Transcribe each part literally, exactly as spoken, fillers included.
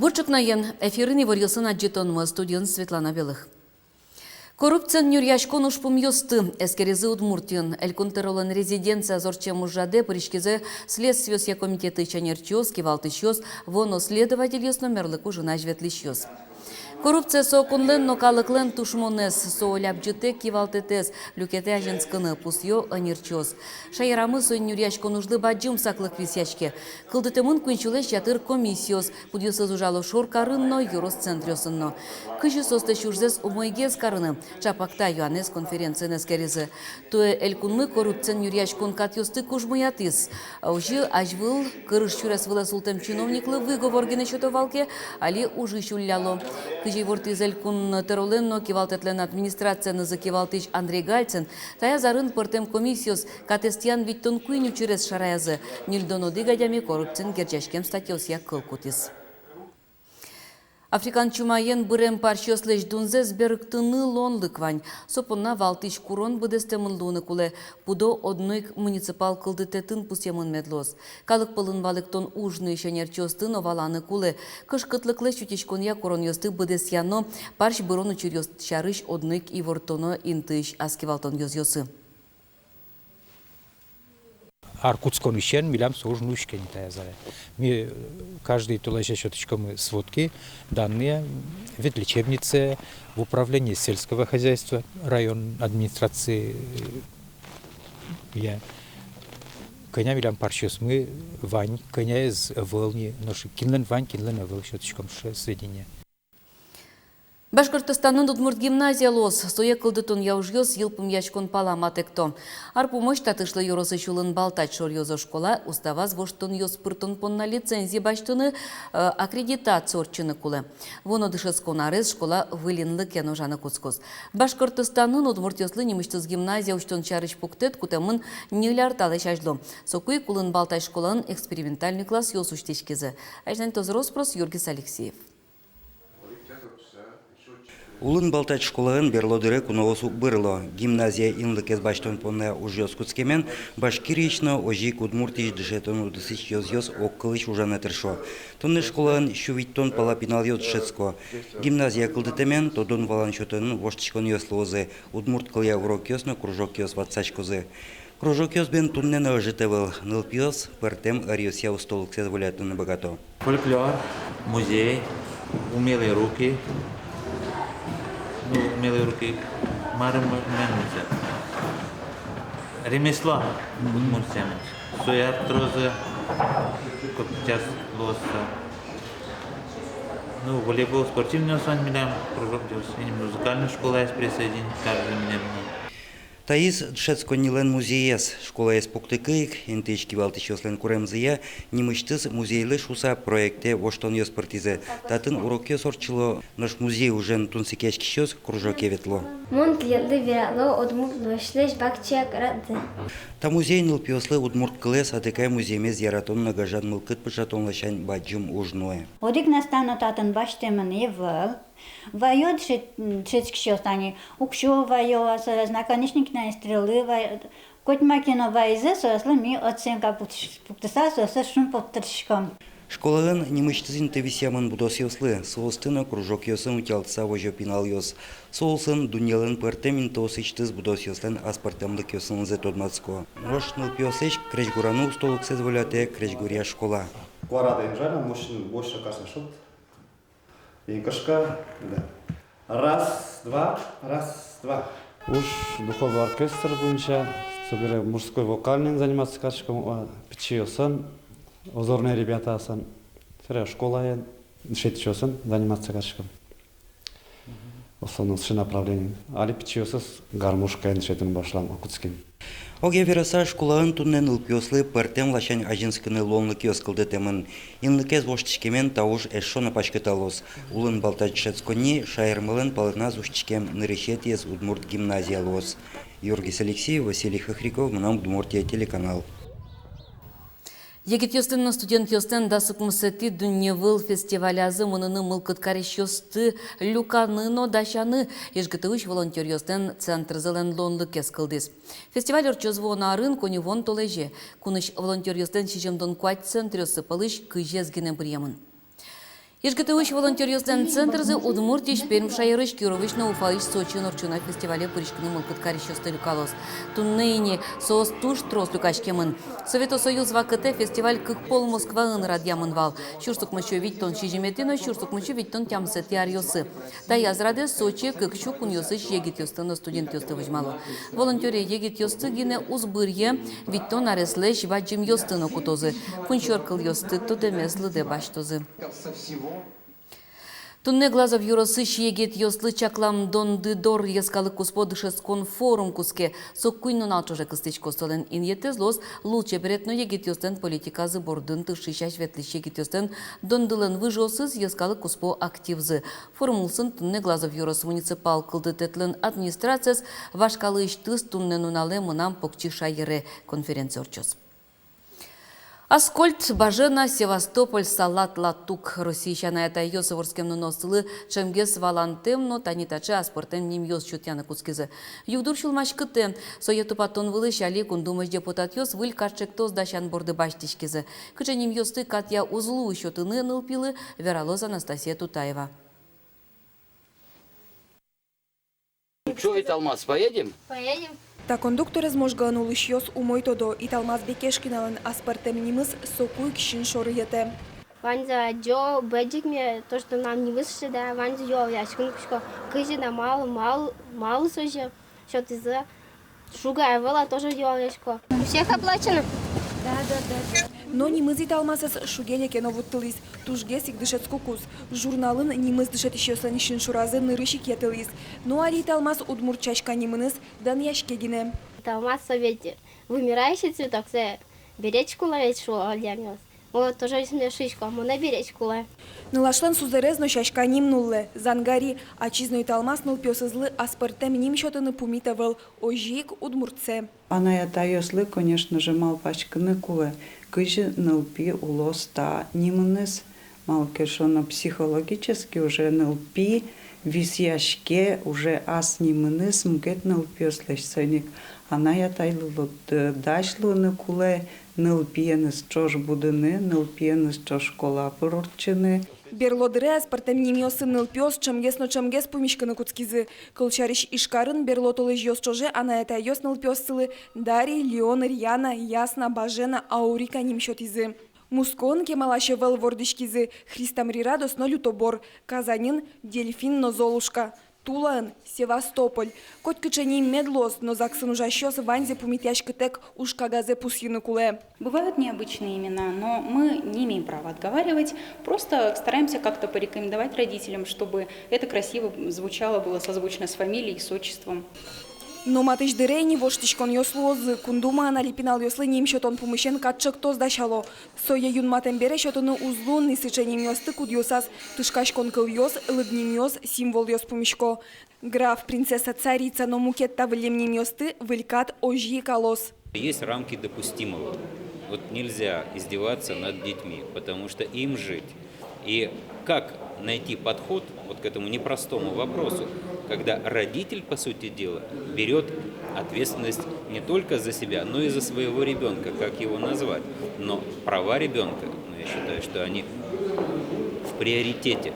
Бур ӵукнаен! Эфирын иворъёсын адӟытонмы, студиын Светлана Белых. Коррупциен нюръяськон ужпумъёсты эскеризы Удмуртиын. Элькун тӧролэн резиденцияз ортчем ужраде пыриськизы следствиосъя комитетысь ӧнерчиос, кивалтӥсьёс, вуоно следовательёс но мерлыко ужын азьветлӥсьёс. Коррупция — со кунлэн но калыклэн тушмонэз, со лябӟытэк кивалтэтэз, люкетэ азинскыны, пусъё ӧнерчиос. Шаерамы соин нюръяськон ужлы бадӟым саклык висъяське. Кылдытэмын куинь сюлэсь ятыр комиссиос, кудъёсыз ужало шоркарын но, ёрос центръёсын но. Кызьы соослэсь ужзэс умойгес карыны, ӵапак та юанэз конференциын эскеризы. Туэ элькунмы коррупциен нюръяськон катъёсты кужмоятӥз. Озьы, азьвыл кырыж сюрес вылэ султэм чиновниклы выговор гинэ сёто вал ке, али ужысь улляло. Кызьы ивортӥз элькун тӧролэн но кивалтэтлэн администрациенызы кивалтӥсь Андрей Гальцин, таяз арын пӧртэм комиссиос катэз тӥян витьтон куинь учырез шараязы, ньыльдон одӥг адями коррупциен герӟаськем статьяосъя кыл кутӥз. Африкан чумаен бырем парсьёслэсь дунзэс берыктыны луонлык вань. Со понна валтӥсь курон быдэстэмын луыны кулэ. Пудо одно ик муниципал кылдытэтын пусъемын мед луоз. Калык пӧлын валэктон уж нуись ӧнерчиосты но валаны кулэ. Кышкытлыклэсь утиськонъя куронъёсты быдэсъяно, парсь бырон учыръёс сярысь одно ик ивортоно интыысь ас кивалтон ёзъёсы. Ар кутсконысен милям со уж нуиське ни таяз аре. Ми, э, каждый толэзе сётӥськомы сводки, данные, ветлечебнице, в управлении сельского хозяйства район администрации, э, я. Кӧня милям парсьёсмы вань, кӧняез ӧвӧл ни, нош кинлэн вань, кинлэн ӧвӧл, сётӥськом сыӵе сведения. Башкортостанын удмурт гимназия луоз, сое кылдытонъя ужъёс йылпумъяськон пала матэкто. Ар пумозь татышлы ёросысь Улын Балтач шоръёзо школа уставаз воштонъёс пыртон понна лицензия басьтыны, э, аккредитация ортчыны кулэ. Вуоно дышетскон арез школа выль инлыкен ужаны кутскоз. Башкортостанын удмуртъёслы нимысьтыз гимназия усьтон сярысь пуктэт кутэмын ньыль ар талэсь азьло. Соку ик Улын Балтач школаын экспериментальной классъёс усьтӥськизы. Азьланьтоз рос-прос Юргис Алексеев. Улын Балтач школаын берло дыре куноос уг бырло. Гимназия инлыкез басьтон понна ужъёс кутскемен, Башкириысь но, озьы ик Удмуртиысь дышетон удысысь ёзъёс огкылысь ужаны тыршо. Туннэ школаын сю витьтон пала пиналъёс дышетско. Гимназия кылдытэмен, тодон-валан сётонын воштӥськонъёс луозы, удмурт кылъя урокъёс но кружокъёс ватсаськозы. Кружокъёс бен туннэ но ӧжыт ӧвӧл, нылпиос пӧртэм ӧръёсъя устолыксэс волятыны быгато. Фольклор, музей, умелые руки. Ну, умелые руки. Мар ме-, мемнам сое. Ремесло. Мгм. Удмуртиямы. Сое ар тырозы, кык час луоз со. Ну, волейбол, спортивный основной милям кружок делать. И музыкальной школаез присоединить каризы милемыз. Таиз дышетсконнилэн музеез. Школаез пуктыкы ик, интыысь кивалтӥсьёслэн куремзыя, нимысьтыз музейлы шуыса проектэ воштонъёс пыртӥзы. Татын урокъёс ортчыло, нош музей ужен тунсыкъяськисьёс кружоке ветло. Мон тӥледлы верало удмурт нылпиослэсь бакчияк радзэ. Та музей нылпиослы удмурт кылэз, атыкай музъемез яратон но гажан мылкыд пыӵатон ласянь бадӟым уж нуэ. Одӥг настан но татын басьтэмын ӧвӧл. Ваё дышет-, дышетскисьёс, тани уксё ваё, а соослэсь наконечник но стрелы ваё, котьма ке но вайизы, соослы ми оценка пуктӥсь-, пуктыса, соослы шумпоттӥськом. Школаын нимысьтыз инты висъямын будосъёслы, соосты но кружокъёсын утялтыса возё пиналъёс. Со улсын дуннелэн пӧртэм интыосысьтыз будосъёслэн аспӧртэмлыкъёсынызы тодматско. Нош нылпиослэсь крезьгураны устолыксэс волятэ крезьгуръя школа. Куаратэм жадно, мужчина больше каса шут. И кышка, да. Раз, два, раз, два. Уж духовой оркестр бойынша, собере мужской вокальный заниматься кариськом, а, пичиосын, озорные ребятаосын, собере школаын, дышетӥсьёсын заниматься кариськом. Основном сыӵе направление. Али пичиосыз гармошкаен дышетыны башлам, а, кутским. Огъя вераса, школаын туннэ нылпиослы пӧртэм ласянь азинскыны луонлыкъёс кылдытэмын. Инлыкез воштӥськемен, та уж эшшо но паськыталоз. Улын Балтач дышетсконни шаермылэн палэназ усьтӥськем нырысетӥез удмурт гимназия луоз. Юргис Алексеев, Василий Хохряков, «Мынам Удмуртие» телеканал. Егитъёслэн но студентъёслэн дас укмысэтӥ дунневыл фестивалязы мыныны мылкыд карисьёсты люканы но дасяны ИжГТУ-ысь волонтёръёслэн центрзылэн луонлыкез кылдӥз. Фестиваль ортчоз вуоно арын, коньывуон толэзе. Кунысь волонтёръёслэн сизьымдон куать центръёссы пӧлысь кызез гинэ быръемын. Ижкытыысь волонтёръёслэн центрзы Удмуртиысь, Пермь шаерысь, Кировысь но Уфаысь Сочиын ортчыны фестивале пырыськыны мылкыд карисьёсты люкалоз. Туннэ ини соос туж трос люкаськемын. Совето Союз вакытэ фестиваль кык пол Москваын радъямын вал: сюрс укмыссю витьтон сизьыметӥ но сюрс укмыссю витьтон тямысэтӥ аръёсы. Таяз радэ Сочие кык сю кунъёсысь егитъёсты но студентъёсты возьмало. Волонтёръя егитъёсты гинэ уз быръе, витьтон ареслэсь бадӟымъёсты но кутозы. Кунсьӧр кылъёсты тодэмез лыдэ басьтозы. Туннэ Глазов ёросысь егитъёслы чаклам «Донды дор» йӧскалык куспо дышетскон форум кутске. Со куинь нунал ӵоже кыстӥськоз. Солэн инъетэз луоз лулчеберет но егитъёслэн политиказы бордын тыршись-азьветлӥсь егитъёслэн дондылэн выжыосыз, йӧскалык куспо активзы. Форум улсын туннэ Глазов ёрос муниципал кылдытэтлэн администрациез «Вашкалаысьтыз туннэ нуналэ мынам покчи шаере» конференция ортчоз. Аскольд, Бажена, Севастополь, Салат, Латук. Россиысь анай-атайёс вордскем нуноссылы ӵемгес валантэм но тани таӵе аспӧртэм нимъёс сётъяны кутскизы. Югдур сюлмаськытэ. Сое тупатон вылысь али Кун Думаысь депутатъёс выль кат ӵектос дасян борды басьтӥськизы. Кыӵе нимъёсты катъя уз луы сётыны нылпилы, вералоз Анастасия Тутаева. Ну чё, Италмас, поедем? Поедем. Та кондукторез Можгаын улӥсьёс умой тодо: Италмас Бекешкиналэн аспӧртэм нимыз соку ик син шоры йӧтэ. Ваньзэ адӟо, быдӟыкме, то, что мынам нимыз шедьтэ, ваньзэ юалляськыны кутско, кызьы да малы, малы, малы сое сётӥзы. Шуг-а, ӧвӧл-а, тоже юаллясько. У всех оплачено? Да, да, да, да. Но нимыз Италмасэз шуге-леке но вуттылӥз. Тужгес ик дышетскыкуз. Журналын нимыз дышетӥсьёслэн син шоразы нырысь ик йӧтылӥз. Но али Италмас удмурт сяська нимыныз данъяське гинэ. Италмас со ведь вымирающий цветок, сое беречь кулэ ведь, шуо адямиос. Вот тоже ӧз мед шуисько, монэ беречь кулэ. Нылашлэн сузэрез но сяська ним нуллэ, Зангари. Ачиз но Италмас нылпиосызлы аспӧртэм ним сётыны пумит ӧвӧл, озьы ик удмуртсэ. Анай-атайёслы, конечно же, малпаськыны кулэ, кызьы нылпи улоз та нимыныз, малы ке шуоно, психологически уже нылпи висъяське уже ас нимыныз мукет нылпиослэсь. Соин ик анай-атайлы луд-, дась луыны кулэ нылпиеныз ӵош будыны, нылпиеныз ӵош школа пыр ортчыны. Берло дыре аспӧртэм нимъёсын нылпиос ӵемгес но ӵемгес пумиськыны кутскизы. Кылсярысь, Ижкарын берло толэзьёс ӵоже анай-атайёс нылпиоссылы Дарий, Леон, Риана, Ясна, Бажена, Аурика ним сётӥзы. Мускоын кемалась ӧвӧл вордӥськизы: Христомрирадос но Лютобор, Казаньын Дельфин но Золушка, Тулаын Севастополь. Котькыӵе ним мед луоз, но ЗАГСын ужасьёс ваньзэ пумитъяськытэк уж кагазэ пусйыны кулэ. Бывают необычные имена, но мы не имеем права отговаривать, просто стараемся как-то порекомендовать родителям, чтобы это красиво звучало, было созвучно с фамилией, с отчеством. Но матысь дыре ини воштӥськонъёс луозы. Кун Думаын али пиналъёслы ним сётон пумысен кат ӵектос дасяло. Сое юнматэм бере сётыны уз луы ни сыӵе нимъёсты, кудъёсаз тышкаськон кылъёс, лыднимъёс, символъёс пумисько. Граф, принцесса, царица но мукет та выллем нимъёсты выль кат озьы ик алоз. Есть рамки допустимого. Вот нельзя издеваться над детьми, потому что им жить. И как найти подход вот к этому непростому вопросу, когда родитель, по сути дела, берёт ответственность не только за себя, но и за своего ребёнка, как его назвать. Но права ребёнка, ну, я считаю, что они в приоритете.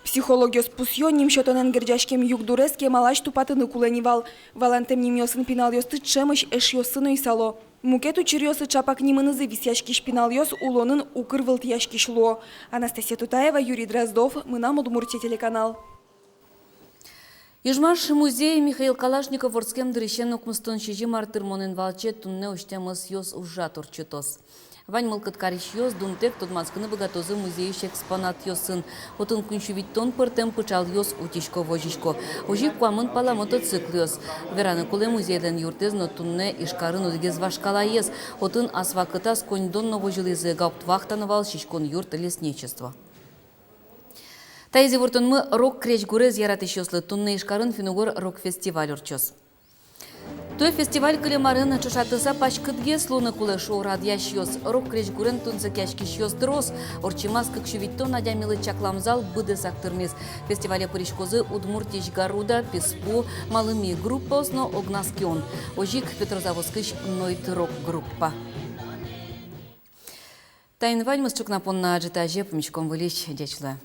Психологъёс пусъё, ним сётонэн герӟаськем югдурез кемалась тупатыны кулэ ни вал. Валантэм нимъёсын пиналъёсты ӵемысь эшъёссы но исало. Мукет учыръёсы: ӵапак нимынызы висъяськись пиналъёс улонын укыр вылтӥяськись луо. Анастасия Тутаева, Юрий Дроздов, «Мынам Удмуртие» телеканал. Ижмаш музей Михаил Калашников вордскем дырысен укмыстон сизьым ар тырмонэн валче туннэ усьтэм ӧсъёс ужрад ортчытоз. Вань мылкыд карисьёс дунтэк тодматскыны быгатозы музейысь экспонатъёсын. Отын куинь сю витьтон пӧртэм пыӵалъёс утисько-возисько. Озьы ик куамын пала мотоциклъёс. Вераны кулэ, музейлэн юртэз но туннэ Ижкарын одӥгез вашкалаез. Отын ас вакытаз коньдон но возьылӥзы, гауптвахта но вал, сиськон юрт, лесничество. Таиз ивортонмы рок-крезьгурез яратӥсьёслы. Туннэ Ижкарын финн-угор рок-фестиваль ортчоз. Туэ фестиваль кылем арын ӵошатыса паськытгес луыны кулэ, шуо радъясьёс. Рок-крезьгурен тунсыкъяськисьёс трос. Ортчемаз кык сю витьтон адямилы чаклам зал быдэсак тырмиз. Фестивале пыриськозы Удмуртиысь Гаруда, Писпу, Малыми группаос но Огназ Кион. Озьы ик Петрозаводскысь Нойт рок-группа. Таин ваньмыз ӵукна понна ӝытазе пумиськом выльысь. Ӟеч луэ.